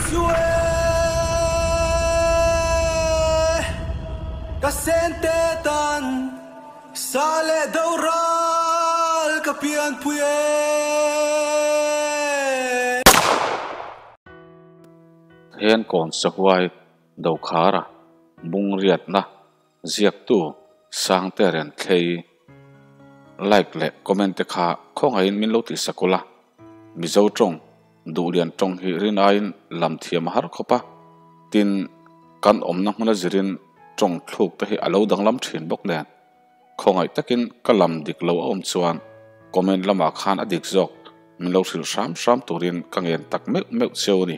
Su e ka sente tan sa leh do ral ka pianpui e. Then kawn sahuai Dokhara bungriatna ziaktu Sangte ren thlei like leh comment te kha khawngaihin min lo tihsak ula, Mizo tawng Duhlian tawng hi rin aiin lam thiam a har khawp a, tin kan awmna hmuna zirin tawng thluk te hi a lo danglam thin bawk nen khawngaih takin ka lam dik lo a awm chuan comment lamah khan a dik zawk min lo hrilh hram hram turin ka ngen tak meuh meuh cheu a ni.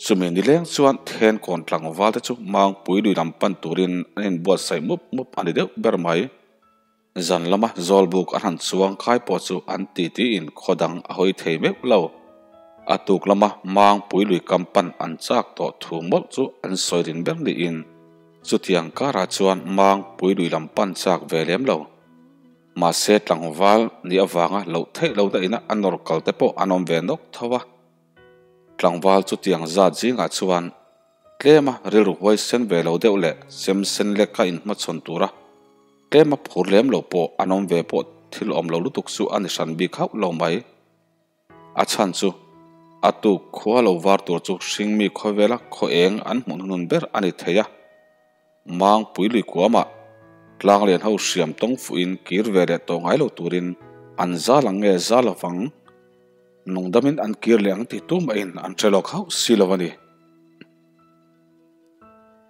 Chumi nileng chuan Thenkawn tlangval te chu Mangpui lui lam pan turin an inbuatsaih mup mup a ni deuh ber mai. Zan lama Zawlbuk a han chuang kai pawh chu an titi in khaw dang a hawi thei meuh lo. A tuk lama Mangpui lui kam pan an chak tawh thu mawlh chu an sawi rin ber niin chutiang karah chuan Mangpui lui lam pan chak ve lem lo. Mahse tlangval nih avanga loh theih lo daihna a nawr kal te pawh an awm ve nawk tho a. Tlangval chutiang zat zingah chuan tlema rilru huaisen ve lo deuh leh sem sen leka inhmachhawn tura tlema phur lem lo pawh an awm ve pawh thil awm lo lutuk chu a ni hran bik hauh lo mai. A chhan chu a tuk khua lo var tur chu hringmi khawvela khaw eng an hmuh hnunun ber a ni thei a. Mangpui lui kuamah tlanglian ho hriam tawng fuhin kir ve leh tawh ngai lo turin an zal ang nge zal avang nungdamin an kir leh ang tih tumahin an hre lawk hauh si lo a ni.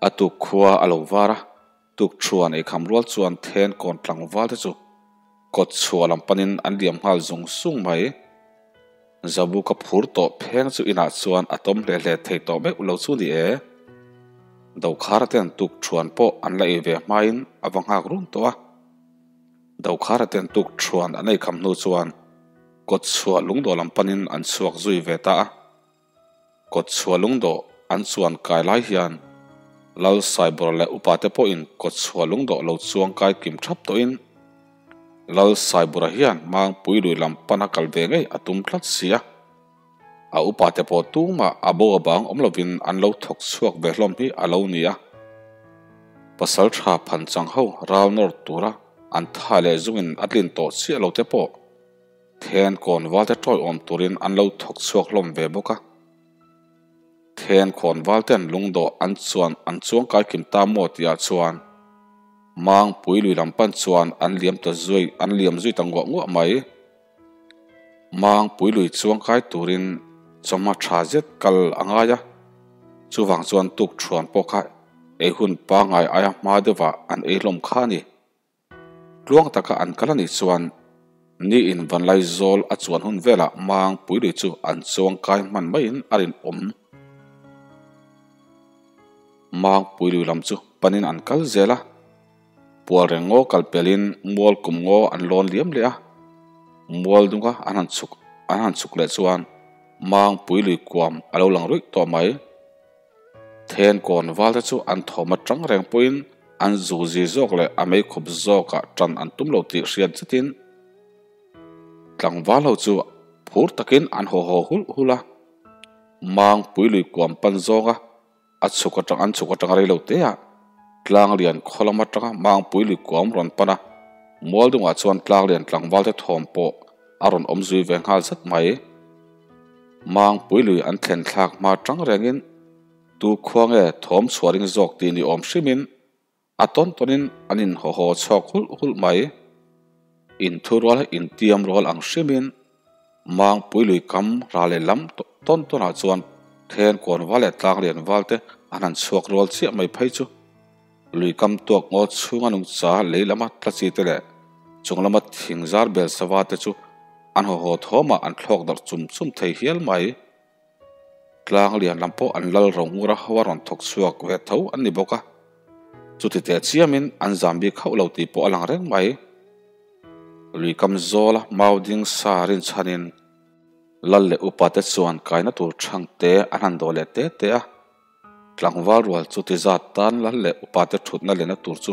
A tuk khua a lo var a, tuk thuan eikham rual chuan then kawn tlangval te chu kawt chhuah lam panin an liam nghal zung zung mai. Zabu ka phur tawh pheng chu inah chuan a tawm hle hle thei tawh meuh lo chu ni e. Dokhara ten tuk thuan pawh an la ei ve hmain a va nghak run tawh a. Dokhara ten tuk thuan an ei kham hnu chuan kawt chhuah lungdawh lam panin an chhuak zui ve ta a. Kawt chhuah lungdawh an chuan kai lai hian Lal Saibawr leh upate pawhin kawt chhuah lungdawh lo chuang kai kim thap tawhin Lal Saibawra hian Mangpui lui lam pana kal ve ngei a tum tlat si a. A upate pawh tumah a bo a bang awm lovin an lo thawk chhuak ve hlawm hi a lo ni a. Pasal tha phan chang ho ral nawr tura an tha leh zungin a tlin tawh chiah lo te pawh Then kawnval te tawiawm turin an lo thawk chhuak hlawm ve bawk a. Then khawnval ten lungdawh an chuan an chuang kai kim ta maw tihah chuan Mangpui lui lam pan chuan an liam ta zui an liam zui ta nguah nguah mai. Mangpui lui chuang kai turin chawhma tha zet kal a ngai a, chuvang chuan tuk thuan pawh kha ei hun pangngai aia hma deuhah an ei hlawm kha a ni. Tluang taka an kal a nih chuan ni in vanlai zawl a chuan hun velah mang puilui chu an chuang kai hman maiin a rinawm. Mang puilui lam chu panin an kal zel a, pual reng ngaw kal pelin mual kum ngaw an lawn liam leh a, mual dunga an han chhuk an han chhuk leh chuan mang puilui kuam a lo lang ruih tawh mai. Then kawn val te chu an thawm atang reng pawhin an zuzi zawk leh a meikhup zawkah tan an tum lo tih hriat zetin tlangval ho chu phur takin an haw haw hulh hulh a. Mang puilui kuam pan zawnga a chhuk atang an chhuk atanga rei lo te ah tlang lian khaw lam atanga mang puilui kuam rawn pan a, mual dungah chuan tlang lian tlangval te thawm pawh a rawn awm zui ve nghal zat mai. Mangpui lui an thlen thlak hma tang rengin tu khua nge thawm chhuah ring zawk tih ni awm hrimin a tawn tawnin an in haw haw chhuak hulh hulh mai. Inthu rual intiam rual ang hrimin Mangpui lui kam ra leh lam tawn tawnah chuan then kawn val leh tlang lian val te an han chhuak rual chiah mai phei chu. Lui kam tuak ngaw chhunga nungcha lei lama tla chi te leh chung lama thing zar bel sava te chu an haw haw thawmah an thlawk darh chum chum thei hial mai. Tlang lian lam pawh an lal ro ngur a ho a rawn thawk chhuak ve tho an ni bawk a, chuti teh chiamin an zam bik hauh lo tih pawh a lang reng mai. Lui kam zawla mau ding sa rinchhanin lal leh upa te chuan kaina tur thang te an han dawh leh te te a. Tlangval rual chu ti zat tan lal leh upa te thutna lehna tur chu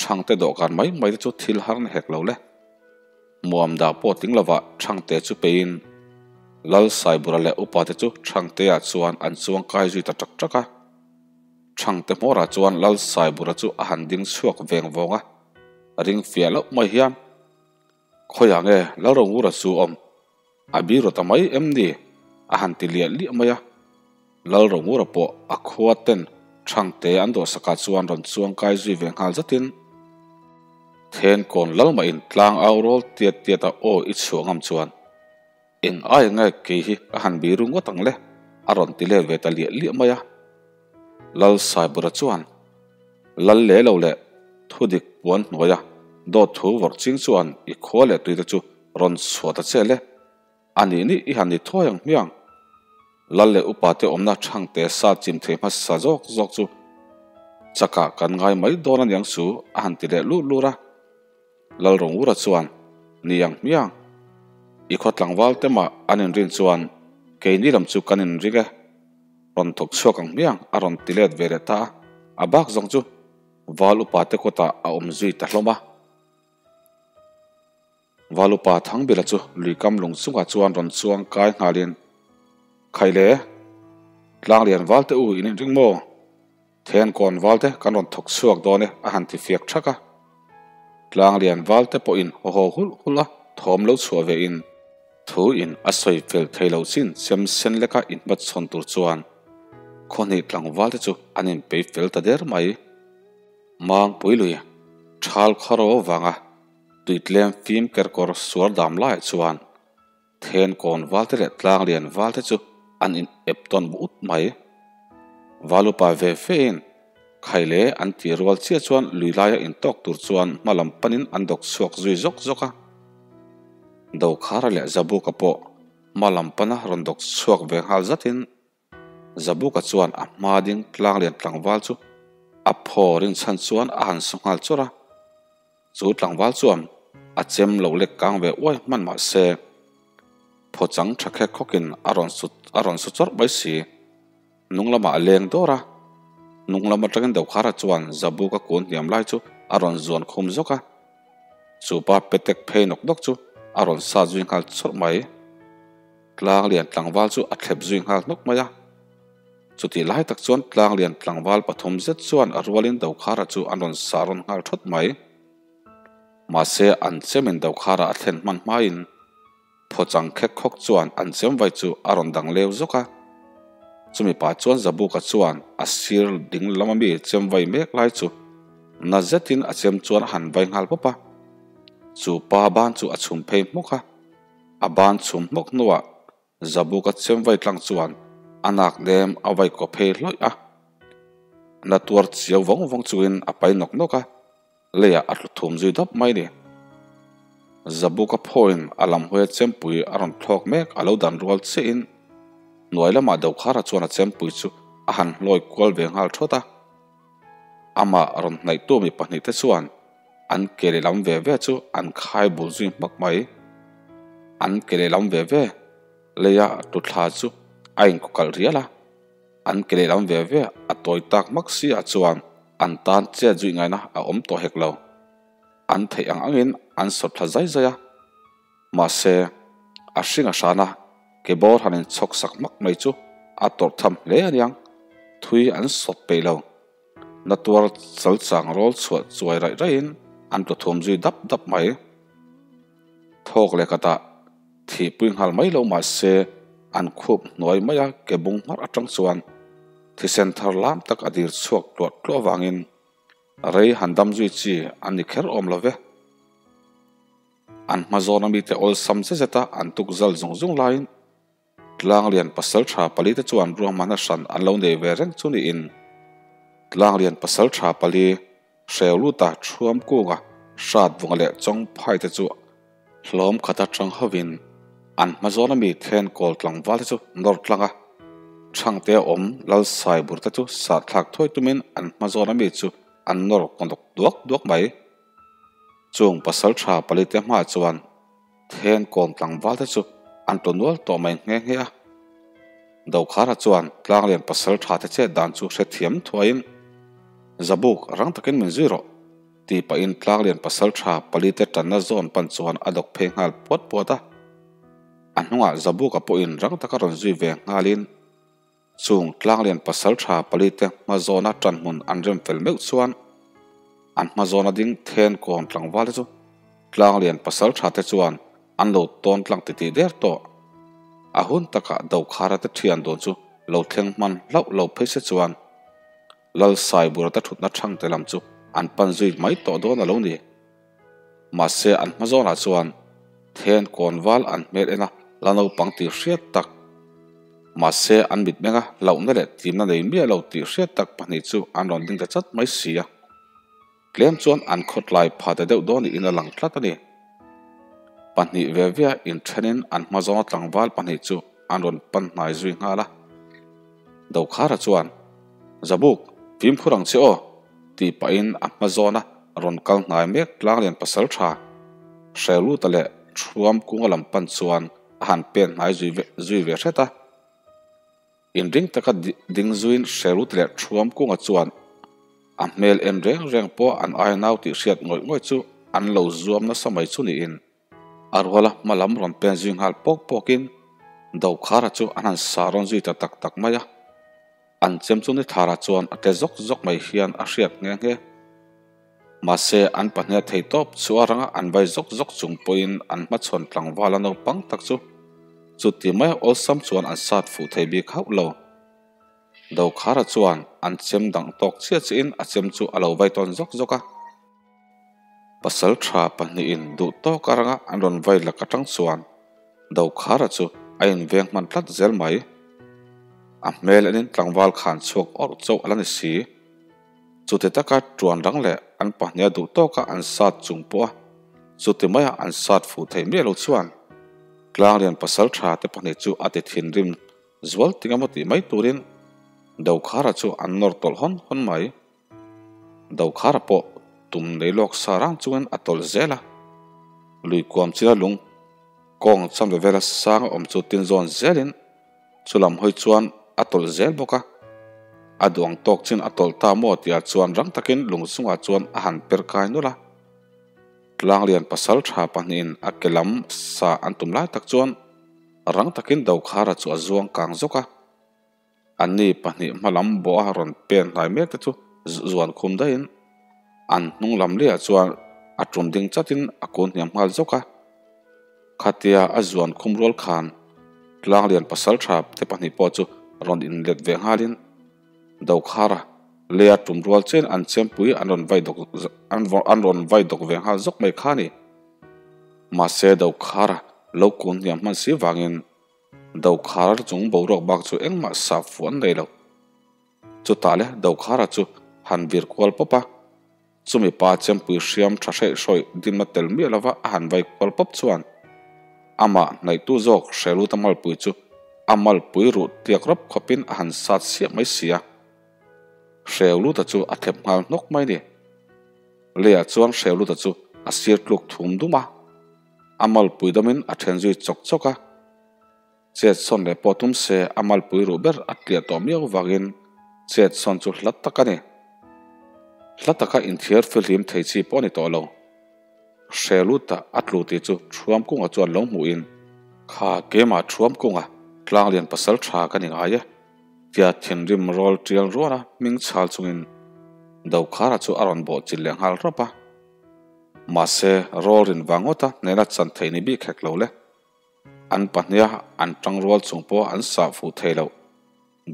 Thangte dawhkan mai mai te chu thil har na hek lo le. Muam dah pawh tling lovah Thangte chu peiin Lal Saibura leh upate chu Thangtea chuan an chuang kai zui ta ṭak ṭak a. Thangte hmawrah chuan Lal Saibura chu a han ding chhuak veng vawng a, ring fiah loh mai hian, Khawiah nge Lalrongura chu awm? A biru ta mai em ni? a han ti liah liah mai a. Lalrongura pawh a khua ten Thangte an dawhsakah chuan rawn chuang kai zui ve nghal zatin, Thenkawn Lalmah in tlang au rawl tiat tiat a aw i chhuah ngam chuan, Eng ai nge kei hi ka han biru ngawt ang le? a rawn ti let ve ta liah liah mai a. Lal Saibura chuan, Lal le lo leh thudik puan hnuaia dawt thu vawrh ching chuan i khua leh tuite chu rawn chhuah ta che le. A nih nih i han ni thuai ang hmiang. Lal leh upate awmna thangte sa chim thei hmasa zawk zawk chu chakah kan ngai mai dawn aniang chu a han ti leh lut lut a. Lalrongura chuan, Ni ang hmiang. I khaw tlangval te mah an inrin chuan keini lam chu kan inring e. Rawn thawk chhuak ang hmiang a rawn ti let ve leh ta a, a bak zawng chu Val upa te kawtah a awm zui ta hlawm a. Val upa Thangbila chu luikam lung chungah chuan rawn chuang kai nghalin, Khaile, Tlanglian val te u in inring maw? Then kawn val te kan rawn thawk chhuak dawn e a han ti fiak thak a. Tlang lian val te pawhin haw haw hulh hulh a thawm lo chhuah ve in thu in a sawi fel thei lo chin chem sen leka inhmachhawn tur chuan khawhnih tlangval te chu an inpei fel ta der mai. Mangpui lui thal khawro vanga tuitlem fim kerkawr suar dam laiah chuan Then kawn valte leh tlang lian valte chu an in ep tawn ut mai. Valupa ve fein khai leh an ti rual chiah chuan lui laia intawk tur chuan hma lam panin an dawk chhuak zui zawk zawk a. Dokhara leh Zabuka pawh hma lam pana rawn dawk chhuak ve nghal zatin Zabuka chuan a hma ding tlang lian tlangval chu a phaw rinchhan chuan a han su nghal chawrh a. Chu tlangval chuan a chem lo lek kang ve uai hman mah se, phaw chang tha khek khawkin a rawn su a rawn su chawrh mai si. Hnung lamah a leng dawr a, hnung lam atangin Dokhara chuan Zabuka kun hniam lai chu a rawn zuan khum zawk a. Chu pa petek phei nawk nawk chu a rawn sa zui nghal chawrh mai. Tlang lian tlangval chu a thlep zui nghal hnawk mai a. Chutih lai tak chuan tlang lian tlangval pathum zet chuan a rualin Dokhara chu an rawn sah rawn nghal thawt mai. Mahse an chemin Dokhara a thlen hman hmain phawchang khek khawk chuan an chem vai chu a rawn dang leu zawk a. Chumi pah chuan Zabuka chuan a sir ding lama mi chem vai mek lai chu na zetin a chem chuan a han vai nghal pawp a. Chu pa ban chu a chhum phei hmawk a. A ban chhum hmawk hnuah Zabuka chem vai tlang chuan a nak lem a vai kaw phei hlawih a. Na tuar chiau vawng vawng chungin a pai nawk nawk a, leiah a tlu thum zui dawp mai ni. Zabuka phawiin a lam hawia chempui a rawn thlawk mek a lo dan rual chiahin hnuai lamah Dokhara chuan a chempui chu a han hlawi kual ve nghal thawt a. Amah rawn hnaihtu mi pahnihte chuan an ke lehlam ve ve chu an khai bul zui hmak mai. An ke lehlam ve ve leia tuthla chu a inkawkalh rial a, an ke lehlam ve ve a tawi tak hmak si ah chuan an tan chet zui ngaihna a awm tawh hek lo. An theih ang angin an sawt thla zai zai a, mahse a hring a hran a, ke bawr han inchhawk sak hmak mai chu a tawrh tham hle aniang, thui an sawt peih lo. Na tuar chal chang rawl chhuah chuai raih raihin an tlu thum zui dap dap mai. Thawk leh khatah thihpui nghal mai lo mah se an khup hnuai mai a ke bung hmarh atang chuan thisen thar lam tak a dir chhuak tluah tluah avangin rei han dam zui chi an ni kher awm lo ve. An hma zawna mite awlsam zet zeta an tuk zal zung zung laiin Tlanglian pasal tha pali te chuan ruahmanna hran an lo nei ve reng chu niin Tlanglian pasal tha pali hreu luta thuam kunga hrat vunga leh chawng phai te chu hlawm khata tang hovin an hma zawna mi then kawl tlangval te chu nawr tlang a, Thangte awm lal sai bur te chu sah thlak thuai tumin an hma zawna mi chu an nawr kawnawk duak duak mai. Chung pasal tha pali te hmaah chuan Then kawm tlangval te chu an tlu nual tawh mai nghe nghe a. Dokhara chuan tlanglian pasal tha te chet dan chu hrethiam thuaiin, Zabuk rang takin min zui rawh, tih pahin tlanglian pasal tha pali te tanna zawn pan chuan a dawk phei nghal puat puat a. A hnungah Zabuka pawhin rang taka rawn zui ve nghalin chung tlanglian pasaltha palite hma zawna ṭanhmun an rem fel meuh chuan an hma zawna ding then kawn tlangval te chu tlanglian pasaltha te chuan an lo tawn tlang titih der tawh. A hun takah Dokhara te ṭhian dawn chu lo thleng hman hlauh lo phei se chuan Lal Saibura te ṭhutna ṭhang te lam chu an pan zui mai tawh dawn a lo ni. Mahse an hma zawnah chuan then kawnval an hmel en a, la naupang tih hriat tak. Mahse an mitmenga hlauhna leh timna nei miah lo tih hriat tak pahnih chu an rawn ding ta chat mai si a. Tlem chuan an khawtlai pha ta deuh dawn niin a lang tlat a ni. Pahnih ve ve inthenin an hma zawnga tlangval pahnih chu an rawn pan hnai zui nghal a. Dokhara chuan, Zabuk, fimkhur ang che aw! tih pahin a hma zawna rawn kal hnai mek tlanglian pasal tha Hreluta leh Thuam kunga lam pan chuan a han pen hnai zui ve zui ve hret a. Inring taka ding zuiin Hreluta leh Thuam kunga chuan a hmel en reng reng pawh an ai nau tih hriat ngawih ngawih chu an lo zuam nasa mai chu niin a ruala hma lam rawn pen zui nghal pawk pawkin Dokhara chu an han sah rawn zui ta tak tak mai a. An chem chu ni tharah chuan a tle zawk zawk mai hian a hriat nghe nghe. Mahse, an pahnih thei tawp chu a ranga an vai zawk zawk chung pawhin an hmachhawn tlangval a naupang tak chu chuti mai awlsam chuan an sat fuh thei bik hauh lo. Dokhara chuan an chem dang tawk chiah chiahin a chem chu a lo vai tawn zawk zawk a. Pasal tha pahnihin duh tawk a ranga an rawn vai lak atang chuan Dokhara chu a inveng hman tlat zel mai. A hmel enin tlangval khan chhuak awrh chauh a la ni si. Chuti taka tuan rang leh an pahniha duh tawka an sat chung pawha chuti maia an sat fuh theih miah lo chuan Tlanglian pasal tha te pahnih chu a ti thinrim zual ting emaw tih mai turin Dokhara chu an nawr tawlh hawn hawn mai. Dokhara pawh tum nei lawk sa rang chungin a tawlh zel a, lui kuam china lung kawng cham ve vela sang a awm chu tin zawn zelin chu lam hawi chuan a tawlh zel bawk a. A duang tawk chin a tawlh ta maw tihah chuan rang takin lung chungah chuan a han per kai nawlh a. Tlanglian pasal tha pahnihin a ke lam sa an tum lai tak chuan rang takin Dokhara chu a zuang kang zawk a. Anni pahnih hma lam bawha rawn pen hnai mek te chu zuan khum daihin an hnung lam liah chuan a tum ding chatin a kun hniam nghal zawk a. Khatia a zuan khum rual khan Tlanglian pasal tha te pahnih pawh chu rawn inlet ve nghalin Dokhara leia tum rual chen an chempui an rawn vai dawk an rawn vai dawk ve nghal zawk mai kha a ni. Mahse Dokhara lo kun hniam hman si vangin Dokhara chung boruak bak chu engmah sap fuh an nei lo. Chutah le Dokhara chu han vir kual pawp a, chumi pa chempui hriam tha hreih hrawih dinna tel miah lova a han vai kual pawp chuan amah hnaihtu zawk Hreluta malpui chu a malpui ruh tiak rawp khawpin a han sat siah mai si a. Hreuluta chu a thlep nghal hnawk mai ni. Leiah chuan Hreuluta chu a sir tluk thum dum a. A malpui dawmin a then zui chawk chawk a, chet sawn leh pawh tum se a malpui ruh ber a tliah tawh miau vangin chet sawn chu hla tak a ni. Hla taka inthiar fihlim thei chi pawh a ni tawh lo. Hre lut a a tlu tih chu Thuam kunga chuan lo hmuhin, Kha keimah Thuam kunga tlanglian pasal tha ka ni ngai e, tia thinrim rawl tial rual a hming chhal chungin Dokhara chu a rawn bawh chilh leh nghal rawp a. Mahse, rawl rin vang ngawta hnena chan thei ni bik hek lo le. An pahniha an tang rual chung pawh an sah fuh thei lo.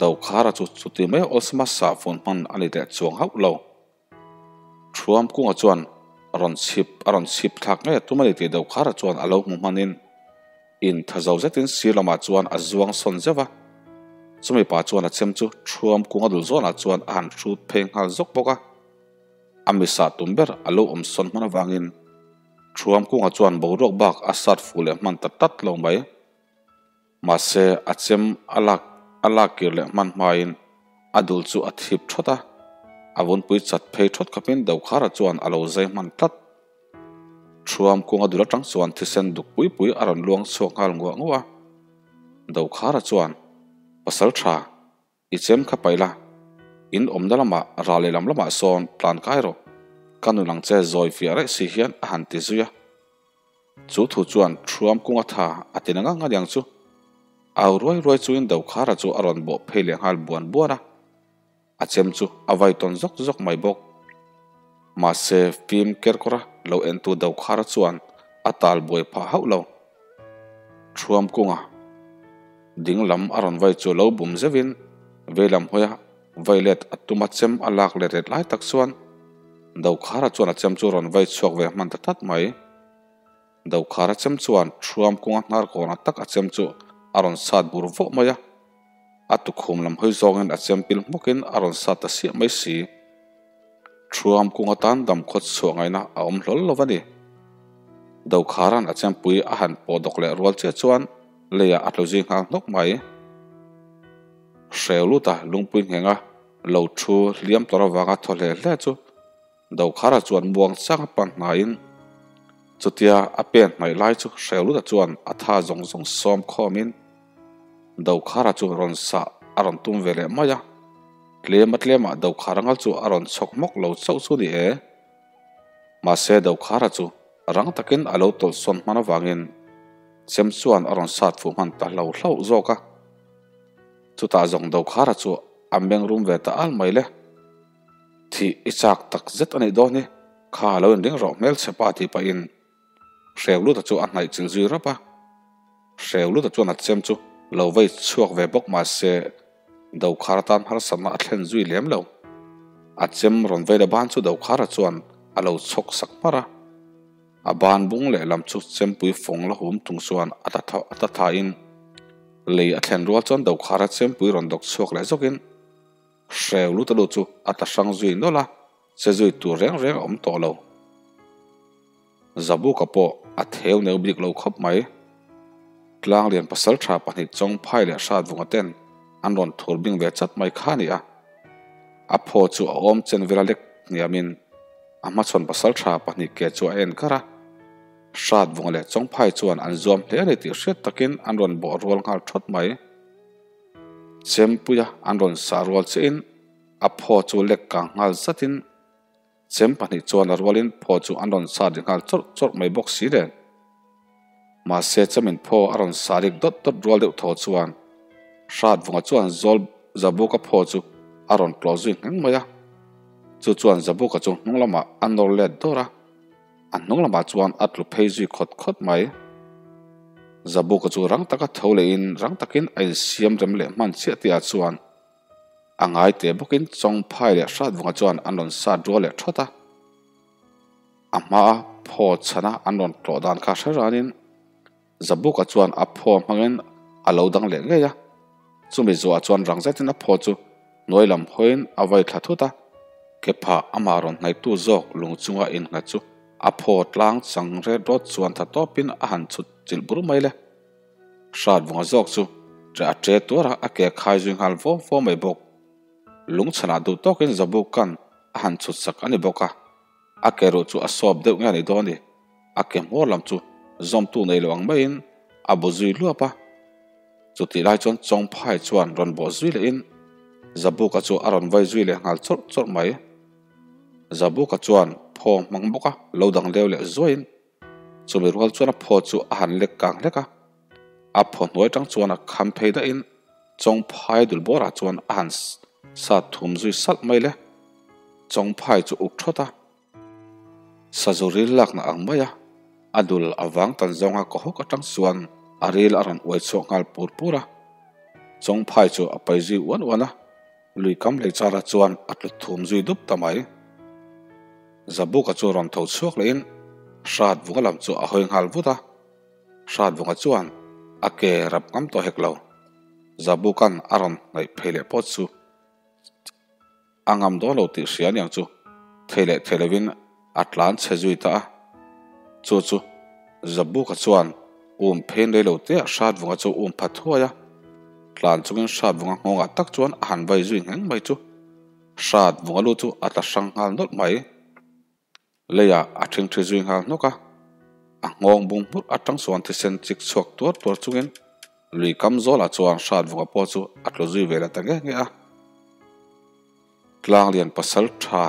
Dokhara chu chuti mai awlsama sah fun hman a ni leh chuang hauh lo. Thuam kunga chuan rawn chhip a rawn chhip thlak ngei a tum a ni tih Dokhara chuan a lo hmu hmanin in tha zo zetin sir lamah chuan a zuang sawn zeuh a. Chumi pa chuan a chem chu Thuam kunga dul zawnah chuan a han hrut phei nghal zawk bawk a. A misa tum ber a lo awm sawn hman avangin Thuam kunga chuan boruak bak a sat fuh leh hman ta tlat lo mai. Mahse, a chem a lak a lak kir leh hman hmain a dul chu a thip thawt a, a vunpui chat phei thawt khawpin Dokhara chuan a lo zai hman tlat. Thuam kunga dul atang chuan thisen duk pui pui a rawn luang chhuak nghal nguah nguah a. Dokhara chuan, Pasal tha, I chem kha paih la, in awmna lamah ral lehlam lamah sawn tlan kai rawh, ka nun ang che zawi fiah reh si hian a han ti zui a. Chu thu chuan Thuam kunga tha a ti na ngang aniang chu. Au ruai ruai chungin Dokhara chu a rawn bawh phei leh nghal buan buan a. A chem chu a vai tawn zawk zawk mai bawk. Mahse fim kerkawra lo entu Dokhara chuan a tal buai phah hauh lo. Thuam kunga ding lam a rawn vai chu lo bum zeuhin veilam hawia vai let a tum a chem a lak let ret lai tak chuan Dokhara chuan a chem chu rawn vai chhuak ve hman ta tlat mai. Dokhara chem chuan Thuam kunga hnar kawnah tak a chem chu a rawn sat bur vawh mai a. A tukhum lam hawi zawngin a chem pil hmawkin a rawn sat ta siah mai si. Thuam kung atan dam khawt chhuah ngaihna a awm hlawl lo a ni. Dokhara'n a chempui a han pawh dawk leh rual chiah chuan leiah a tlu zui nghal hnawk mai. Hreu luta lungpui nghenga lo thu hliam tawr avanga thaw hle hle chu Dokhara chuan muang chang a pan hnaiin chutia a pen hnaih lai chu hreu luta chuan a tha zawng zawng sawm khawmin Dokhara chu rawn sah a rawn tum ve leh mai a. Tlema tlemah Dokhara ngal chu a rawn chhawk hmawk lo chauh chu ni e. Mahse Dokhara chu rang takin a lo tawlh sawn hman avangin chem chuan a rawn sat fuh hman ta hlo hlo zawk a. Chutah zawng Dokhara chu a meng rum ve ta al mai le. Thih i chak tak zet a nih dawn hi, kha a lo inring rawh hmel che pa tih pahin Hreu luta chu a hnaih chilh zui rap a. Hreu luta chuan a chem chu lo vei chhuak ve bawk mahse Dokhara tan harsatna a thlen zui lem lo. A chem rawn vei la ban chu Dokhara chuan a lo chhawk sak hmar a. A ban bung lehlam chu chempui fawng la hum tung chuan a ta a ta thain lei a thlen rual chuan Dokhara chempui rawn dawk chhuak leh zawkin Hreu luta lut chu a ta hrang zui nawlh a, che zui tur reng reng a awm tawh lo. Zabuka pawh a theu neu bik lo khawp mai. Tlanglian pasaltha pahnih Chawngphai leh Hratvunga ten an rawn thur bing ve chat mai kha a ni a. A phaw chu a awm chen vela lek hniamin a hmachhawn pasaltha pahnih ke chu a en kar a. Hratvunga leh Chawngphai chuan an zuam hle a ni tih hriat takin an rawn bawh rual nghal thawt mai. Chempuia an rawn sah rual chiahin a phaw chu lek kang nghal zatin chem pahnih chuan a rualin phaw chu an rawn sah ri nghal chawrh chawrh mai bawk si le. Mahse chemin phaw a rawn sah rik dawt dawt rual deuh thaw chuan Hratvunga chuan zawl Zabuka phaw chu a rawn tlawh zui ngheng mai a. Chu chuan Zabuka chu hnung lamah a nawr let dawr a. A hnung lamah chuan a tlu phei zui khawt khawt mai. Zabuka chu rang taka tho lehin rang takin a insiam rem leh hman chiah tihah chuan a ngai teh bawkin Chawngphai leh Hratvunga chuan an rawn sat rual leh thawt a. A hmaa phaw chhana an rawn tlawh dan kha hre ranin Zabuka chuan a phaw hmangin a lo dang leh ngei a. Chumi zuah chuan rang zetin a phaw chu hnuai lam hawiin a vai thla thut a. Kephah amah rawn hnaihtu zawk lung chunga innghat chu a phaw tlang chang ret rawt chuan tha tawpin a han chhut chilh bur mai le. Hratvunga zawk chu a ṭe tuar a, a ke khai zui nghal vaw vaw mai bawk. Lung chhanah duh tawkin Zabuka'n a han chhut sak a ni bawk a. A ke ruh chu a sawp deuh nge a ni dawn ni? A ke hmawr lam chu zawmtu nei lo ang maiin a bu zui luap a. Chutih lai chuan Chawngphai chuan rawn bawh zui lehin Zabuka chu a rawn vai zui leh nghal chawrh chawrh mai. Zabuka chuan phaw hmang bawk a lo dang leu leh zuaiin chumi rual chuan a phaw chu a han lek kang hlek a. A phaw hnuai tang chuan a kham phei dahin Chawngphai dul bawrah chuan a han sat thum zui salh mai le. Chawngphai chu uk thawt a. Sazu ril lakna ang mai a, a dul a vang tan zawnga kaw hawk atang chuan a ril a rawn uai chhuak nghal pur pur a. Chawngphai chu a pai zui uan uan a, lui kam lei chara chuan a tlu thum zui dup ta mai. Zabuka chu rawn tho chhuak lehin Hratvunga lam chu a hawi nghal vut a. Hratvunga chuan a ke rap ngam tawh hek lo. Zabuka'n a rawn hnaih phei leh pawh chu A ngam dawn lo tih hria aniang chu thei leh thei lovin a tlan chhe zui ta a. Chu chu Zabuka chuan um phein rei lo te ah Hratvunga chu um phat thuai a. Tlan chungin Hratvunga nghawngah tak chuan a han vai zui ngheng mai chu Hratvunga lu chu a tla hrang nghal nawlh mai. Leiah a ṭhingṭhi zui nghal hnawk a, a nghawng bung hmurh aṭang chuan thisen chik chhuak tuar tuar chungin lui kam zawlah chuan Hratvunga pawh chu a tlu zui ve leh ta nge nge a. Tlanglian pasal ṭha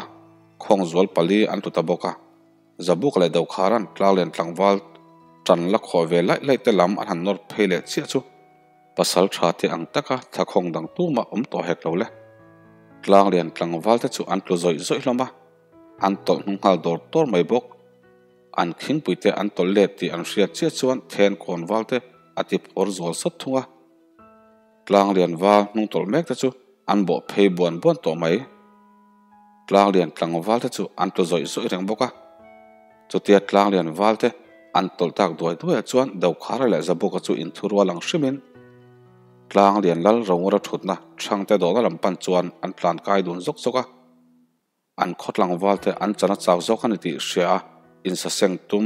khawngzual pali an tlu ta bawk a, Zabuka leh Dokhara'n Tlanglian tlangval Ṭan la khawh ve laih laih te lam an han nawr phei leh chiah chu pasal ṭha te ang taka thlakhawng dang tumah awm tawh hek lo le. Tlanglian tlangval te chu an tlu zawih zawih hlawm a, an tawlh hnung nghal dawr dawr mai bawk. An khingpui te an tawlh let tih an hriat chiah chuan then kawn val te a ti phawr zual sawt thung a. Tlanglian val hnung tawlh mek te chu an bawh phei buan buan tawh mai. Tlanglian tlangval te chu an tlu zawih zawih reng bawk a. Chutia Tlanglian val te an tawlh tak duai duaiah chuan Dokhara leh Zabuka chu inthurual ang hrimin Tlanglian lal Rongura thutna Thangte dawhna lam pan chuan an tlan kai dun zawk zawk a. An khaw tlangval te an chana chau zawk a ni tih hria a, insaseng tum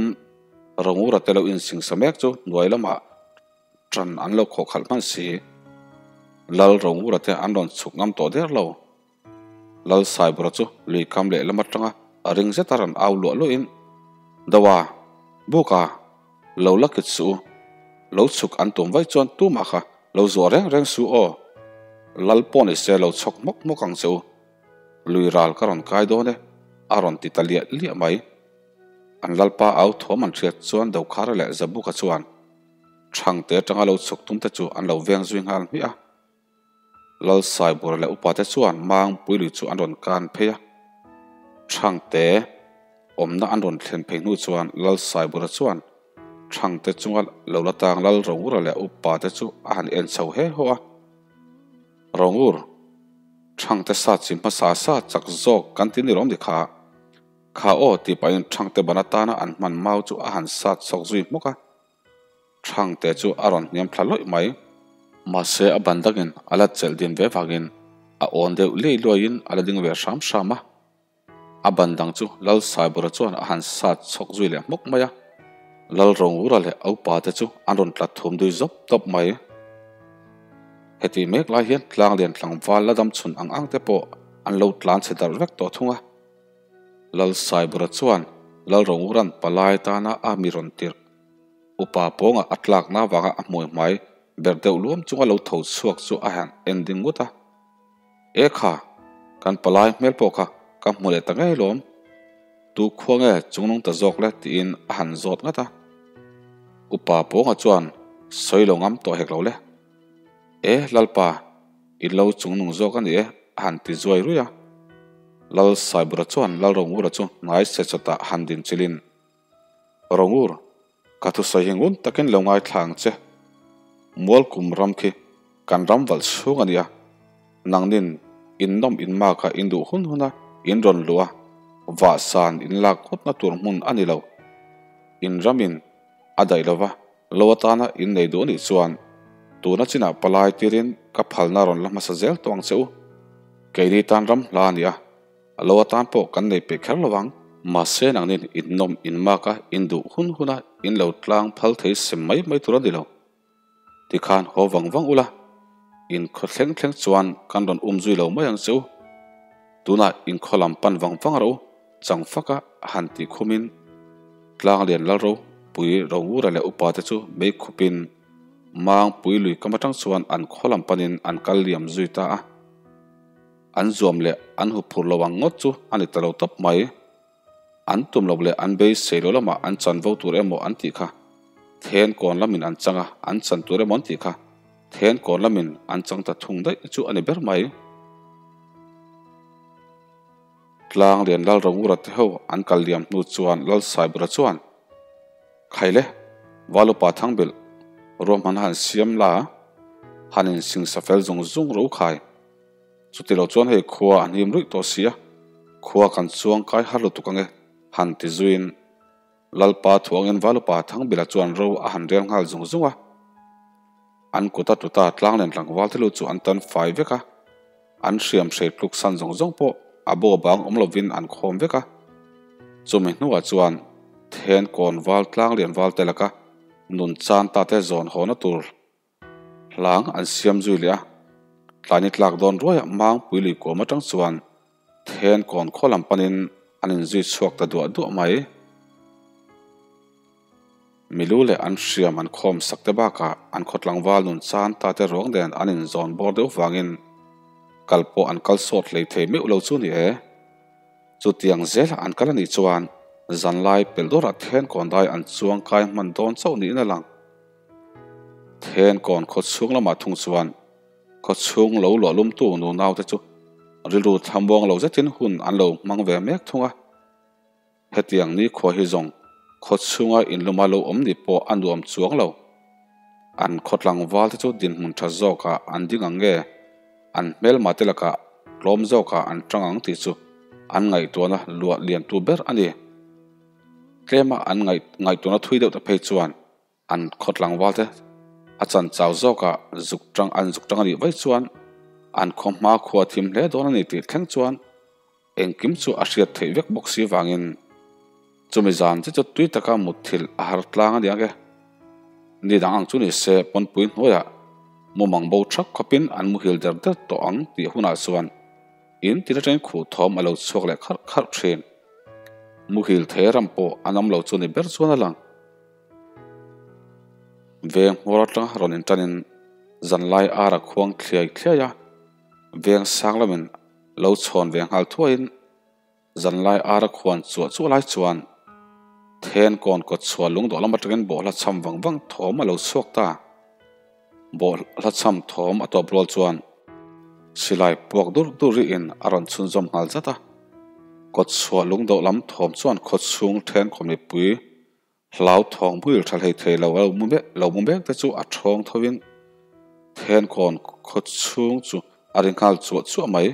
Rongura te lo insingsa mek chu hnuai lamah ṭan an lo khawh khalh hman si. Lal Rongura te an rawn chhuk ngam tawh der lo. Lal Saibura chu lui kam lehlam atanga a ring zeta rawn au luah luahin, Doa, Buka, lo la kit suh u. Lo chhuk an tum vaih chuan tumah kha lo zuah reng reng suh aw. Lal pawh ni se lo chhawk hmawk hmawk ang che u. Lui ral ka rawn kai dawn e, a rawn ti ta liah liah mai. An lalpa au thuam an hriat chuan Dokhara leh Zabuka chuan Thangte atanga lo chhuk tumte chu an lo veng zui nghal hmiah a. Lal Saibura leh upate chuan Mangpui lui chu an rawn kan phei a. Thangte awmna an rawn thlen phei hnu chuan Lal Saibura chuan Thangte chunga lo la tang Lal Rongura leh upate chu a han en chho he haw a. Rongur, Thangte sa chi hmasa sa chak zawk kan ti ni lawm ni kha. Kha aw tih pahin Thangte ban atana an hman mau chu a han sat chhawk zui hmawk a. Thangte chu a rawn hniam thla lawih mai. Mahse a ban dangin a la chelh din ve vangin a awn deuh liai luaiin a la ding ve hram hram a. A ban dang chu Lal Saibura chuan a han sat chhawk zui leh hmawk mai a. Lal Rongura leh a upa te chu an rawn tla thum dui zawp tawp mai. Heti mek lai hian Tlanglian tlangval la dam chhun ang ang te pawh an lo tlan chhe darh vek tawh thung a. Lal Saibura chuan Lal Rongura'n palai tana a mi rawn tirh. Upa pawngah a tlakna avanga a hmuai hmai ber deuh luam chunga lo tho chhuak chu a han en ding ngut a. E kha, kan palai hmel pawh kha ka hmu leh ta ngei lawm. Tu khua nge chungnung ta zawk le tiin a han zawt ngat a. Upa pawnga chuan sawi lo ngam tawh hek lo le. E Lalpa, i lo chungnung zawk a ni e a han ti zuai ruih a. Lal Saibura chuan Lalrongura chu hnai se chawtah han din chilhin Rongur, ka thusawi hi ngun takin lo ngaithla ang che. Mualkum ram khi kan ram valh chhung a nia. Nangnin in nawm in mak a in duh hun hun a in rawn luh a, vah san in lak ngawtna tur hmun a ni lo. In ramin a daih lova lo atana in nei duh a nih chuan tuna chinah palai tirin ka phalna rawn la hmasa zel tawh ang che u. Keini tan ram hla a nia. A lo atan pawh kan nei peih kher lo vang. Mahse nangnin in nawm in mak a, in duh hun hun a, in lo tlang phal thei sem mai mai tur a ni lo. Tikhan haw vang vang ula, in khaw thleng thleng chuan kan rawn um zui lo mai ang che u. Tunah in khaw lam pan vang vang rawh u, chang fak a han tih khumin Tlanglian Lalro pui Rongura leh upa te chu mei khupin Mangpui lui kam atang chuan an khaw lam panin an kal liam zui ta a. An zuam leh an huphur lo ang ngawt chu a ni ta lo tawp mai. An tum lo leh an beisei lo lamah an chan vo tur emaw an tih kha. Then kawn lamin an chang a, an chan tur emaw an tih kha. Then kawn lamin an chang ta thung daih chu a ni ber mai. Tlang lian Lal Rongura te ho an kal liam hnu chuan Lal Saibura chuan, Khaile, Valupa Thangbilh, ruahman han siam la, han insingsa fel zung zung ro khai. Chuti lo chuan hei khua an him ruih tawh si a, khua kan chuang kai har lutuk ange, han ti zuiin Lalpa thuangin Valupa Thangbila chuan ro a han rel nghal zung zung a. An kut a tuta tlang len tlangval te lu chu an tan fai vek a, an hriam hrei tluk san zawng zawng pawh a bo bang awm lovin an khawm vek a. Chumi hnuah chuan then kawn val tlang lian val te laka nun chan ta te zawn hawna tur Hlang an siam zui leh a, tlaini tlak dawn ruaiah Mangpui lui kuam atang chuan then kawn khaw lam panin an inzui chhuak ta duah duah mai. Milu leh an hriam an khawm sak te bakah an khaw tlangval nun chan ta te ruang nen an inzawn bawr deuh vangin kal pawh an kal sawt hlei thei meuh lo chu ni e. Chutiang zela an kal a nih chuan Zanlai pel dawrah Thenkawn dai an chuang kai hman dawn chauh niin a lang. Thenkawn khaw chhung lamah thung chuan khaw chhung lo luah lumtu nunaute chu rilru thlamuang lo zetin hun an lo hmang ve mek thung a. Hetiang nikhua hi zawng khaw chhunga inluma lo awm ni pawh a nuam chuang lo. An khaw tlangval te chu dinhmun tha zawkah an ding ang nge, an hmelma te lakah tlawm zawkah an tang ang tih chu an ngaihtuahna luah liantu ber a ni. Tlema an ngaihtuahna thui deuh ta phei chuan An khaw tlangval te a chan chau zawkah zuk tang an zuk tang a nih vaih chuan an khaw hma khua thim hle dawn a ni tih thleng chuan engkim chu a hriat theih vek bawk si vangin chumi zan che chu tui taka mutthilh a har tlang a ni ang e. Ni dang ang chu ni se pawnpui hnuaiah mumang bo thak khawpin an muhil der der tawh ang tih hunah chuan in tin atangin khuh thawm a lo chhuak leh kharh kharh thin. Muhil thei ram pawh an awm lo chu ni ber chuan a lang. Veng hmawr atanga rawn inṭanin zanlai ar a khuang thliai thliai a, veng sang lamin lo chhawn ve nghal thuaiin zanlai ar a khuan chuah chuah lai chuan then kawn kawt chhuah lungdawh lam atangin bawhhla cham vang vang thawm a lo chhuak ta. Bawhhla cham thawm a tawp rual chuan silai puak dur dur rihin a rawn chhunzawm nghal zat a, kawt chhuah lungdawh lam thawm chuan khawchhung then khaw mipui Hlau thawng buil tha hlei thei lo a lo mu mek te chu a thawng tho in Thenkawn khaw chhung chu a ri nghal chuah chuah mai.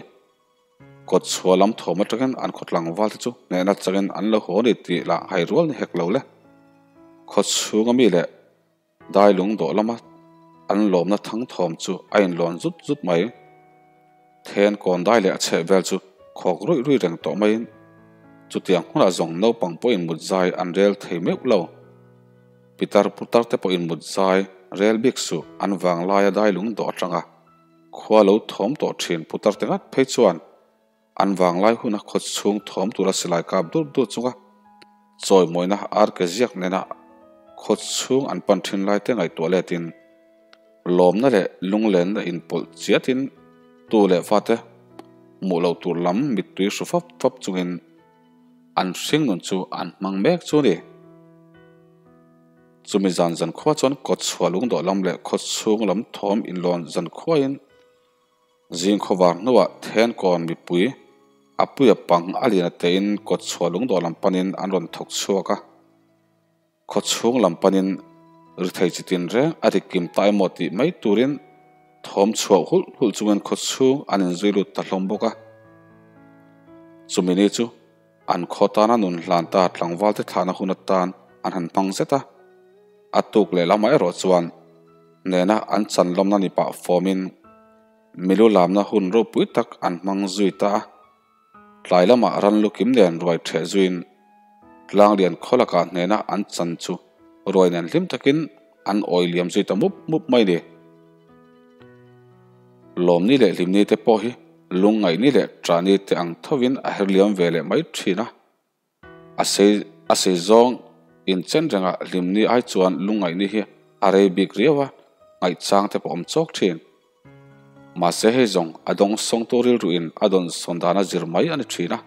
Kawt chhuah lam thawm atangin an khaw tlangval te chu hnehna changin an lo haw ni tih lah hai rual ni hek lo le. Khaw chhunga mi leh dai lung dawh lama an lawmna thang thawm chu a inlawn zut zut mai. Thenkawn dai leh a chheh vel chu khawk ruih ruih reng tawh maiin chutiang hunah zawng naupang pawhin mut zai an rel thei meuh lo. Pitar putar te pawhin mut zai rel bik suh an vang laia dai lung dawh atanga khua lo thawm tawh thin putar te ngat phei chuan an vanglai huna khaw chhung thawm tura silai kap dur dur chunga chawimawina ar ke ziak nena khaw chhung an pan thin lai te ngaihtuah letin lawmna leh lunglenna inpawlh chiatin tu leh fate hmuh loh tur lam mittui hru fap fap chungin an hring nun chu an hmang mek chu a ni. Chumi zan zan khua chuan kawt chhuah lungdawh lam leh khaw chhung lam thawm inlawn zan khuaiin Zing khawvar hnuah Thenkawn mipui a puia pang a lian atein kawt chhuah lungdawh lam panin an rawn thawk chhuak a. Khaw chhung lam panin ri thei chi tin reng a ri kim ta emaw tih mai turin thawm chhuah hulh hulh chungin khaw chhung an inzui lut ta hlawm bawk a. Chumi ni chu an khaw tana nun hlan ta tlangvalte thlahna hun atan an han hmang zet a. A tuk leh lamah erawh chuan nena an chan lawmna ni pah fawmin milu lamna hun ropui tak an hmang zui ta a. Tlai lamah ran lukim nen ruai ṭheh zuiin tlanglian khaw lakah hnena an chan chu ruai nen hlim takin an awi liam zui ta mup mup mai ni. Lawmni leh hlimni te pawh hi lungngaihni leh ṭahni te ang thovin a her liam ve leh mai ṭhin a. A sei a sei zawng inchen rengah hlimni ai chuan lungngaihni hi a rei bik riau a, ngaihchang te pawh awm chawk thin. Mahse hei zawng a dawng sawngtu rilruin a dawn sawn dana zir mai a ni thin a.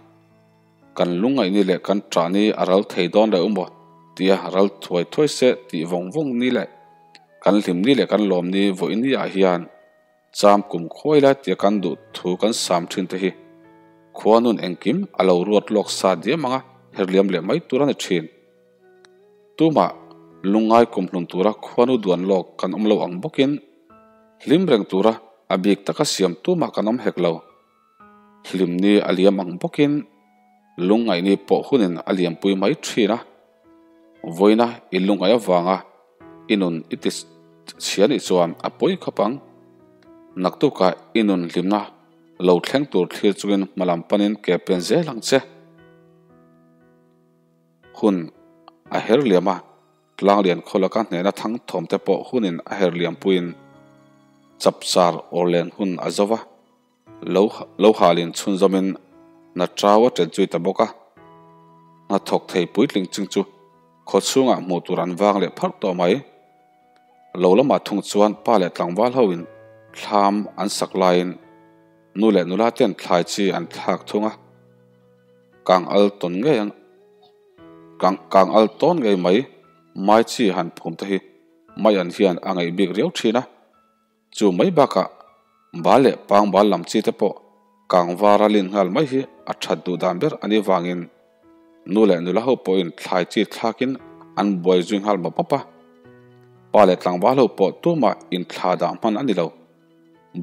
Kan lungngaihni leh kan ṭahni a ral thei dawn leh umaw tia ral thuai thuai se tih vawng vawng ni leh kan hlimni leh kan lawmni vawiini ah hian Cham kum khuai lai tia kan duh thu kan sam thin te hi khua nun engkim a lo ruat lawk sa diam anga herliam leh mai tur a ni thin. Tumah lungngai kum hlun tura khuanu duan lawk kan awm lo ang bawkin hlim reng tura a bik taka siam tumah kan awm hek lo. Hlimni a liam ang bawkin lungngaihni pawh hunin a liampui mai thin a. Vawiina i lungngaih avanga i nun i ti chhia nih chuan a pawi khawp ang. Naktukah i nun hlimna lo thleng tur thlir chungin hma lam panin ke pen zel ang che. Hun a her liam a, tlanglian khaw laka hnehna thang thawm te pawh hunin a her liam puiin chapchar awrlen hun a zo va. Lo lo halin chhunzawmin hna chau a ṭet zui ta bawk a. Hna thawk thei puitling ching chu khaw chhungah hmuh tur an vang leh pharh tawh mai. Lo lamah thung chuan pa leh tlangval hoin thlam an sak laiin nu leh nula ten thlai chi an thlak thung a. Kang al tawn ngei ang. Kang kang al tawn ngei mai mai chi han phum te hi mai an hian a ngaih bik riau thin a. Chu mai bakah bal leh pang bal lam chi te pawh kang var a lin nghal mai hi a that duh dan ber a nih vangin nu leh nula ho pawhin thlai chi thlakin an buai zui nghal mawp mawp a. Pa leh tlangval ho pawh tumah inthla dah hman a ni lo.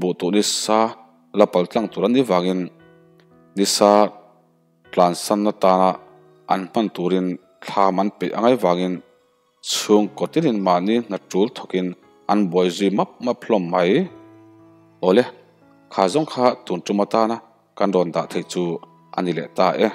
Buh tuh nisa la pal tlang tur a nih vangin nisa tlansan atana an hman turin thlam an peih angai vangin chhungkaw tinin mahni hna tul thawkin an buai zui map map hlawm mai. Awle, kha zawng kha tun tum atana kan rawn dah theih chu a ni leh ta e.